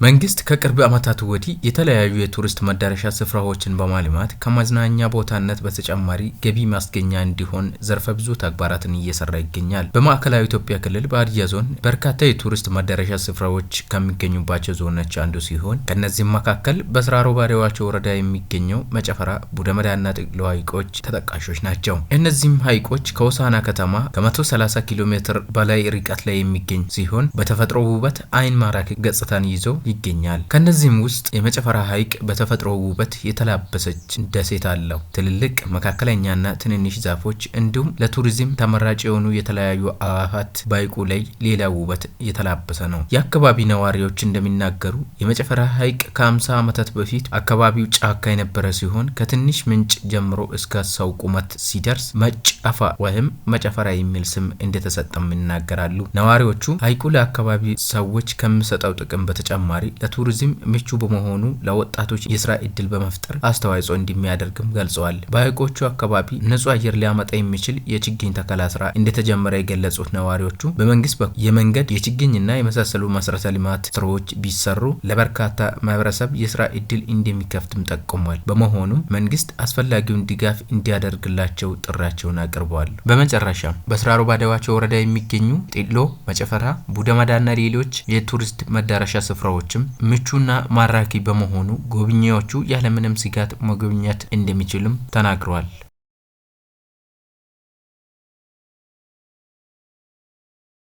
መንግስት ከቅርብ ዓመታት ወዲህ የተለያዩ የቱሪስት መዳረሻ ስፍራዎችን በማልማት ከመዝናኛ ቦታነት በተጨማሪ ገቢ ማስገኛ እንዲሆን ዘርፈ ብዙ ተግባራትን እየሰራ ይገኛል። በማዕከላዊ ኢትዮጵያ ክልል በሀዲያ ዞን በርካታ የቱሪስት መዳረሻ ስፍራዎች ከሚገኙባቸው ዞኖች አንዱ ሲሆን፣ ከእነዚህም መካከል በስራሮ ባሪዋቾ ወረዳ የሚገኘው መጨፈራ፣ ቡደመዳና ጥቅሎ ሐይቆች ተጠቃሾች ናቸው። እነዚህም ሐይቆች ከሆሳዕና ከተማ ከ130 ኪሎ ሜትር በላይ ርቀት ላይ የሚገኝ ሲሆን፣ በተፈጥሮ ውበት አይን ማራኪ ገጽታን ይዞ ይገኛል። ከነዚህም ውስጥ የመጨፈራ ሐይቅ በተፈጥሮ ውበት የተላበሰች ደሴት አለው። ትልልቅ፣ መካከለኛና ትንንሽ ዛፎች እንዲሁም ለቱሪዝም ተመራጭ የሆኑ የተለያዩ አዕዋፋት በሐይቁ ላይ ሌላ ውበት የተላበሰ ነው። የአካባቢ ነዋሪዎች እንደሚናገሩ የመጨፈራ ሐይቅ ከ50 ዓመታት በፊት አካባቢው ጫካ የነበረ ሲሆን፣ ከትንሽ ምንጭ ጀምሮ እስከ ሰው ቁመት ሲደርስ መጨፋ ወይም መጨፈራ የሚል ስም እንደተሰጠም ይናገራሉ። ነዋሪዎቹ ሐይቁ ለአካባቢ ሰዎች ከሚሰጠው ጥቅም በተጨማሪ ለቱሪዝም ምቹ በመሆኑ ለወጣቶች የስራ እድል በመፍጠር አስተዋጽኦ እንደሚያደርግም ገልጸዋል። በሐይቆቹ አካባቢ ንጹህ አየር ሊያመጣ የሚችል የችግኝ ተከላ ስራ እንደተጀመረ የገለጹት ነዋሪዎቹ፣ በመንግስት በኩል የመንገድ፣ የችግኝና የመሳሰሉ መሰረተ ልማት ስራዎች ቢሰሩ ለበርካታ ማህበረሰብ የስራ እድል እንደሚከፍትም ጠቁሟል። በመሆኑም መንግስት አስፈላጊውን ድጋፍ እንዲያደርግላቸው ጥሪያቸውን አቅርበዋል። በመጨረሻም በስራሮ ባደዋቾ ወረዳ የሚገኙ ጢሎ፣ መጨፈራ፣ ቡደመዳና ሌሎች የቱሪስት መዳረሻ ስፍራዎችም ምቹና ማራኪ በመሆኑ ጎብኚዎቹ ያለምንም ስጋት መጎብኘት እንደሚችሉም ተናግረዋል።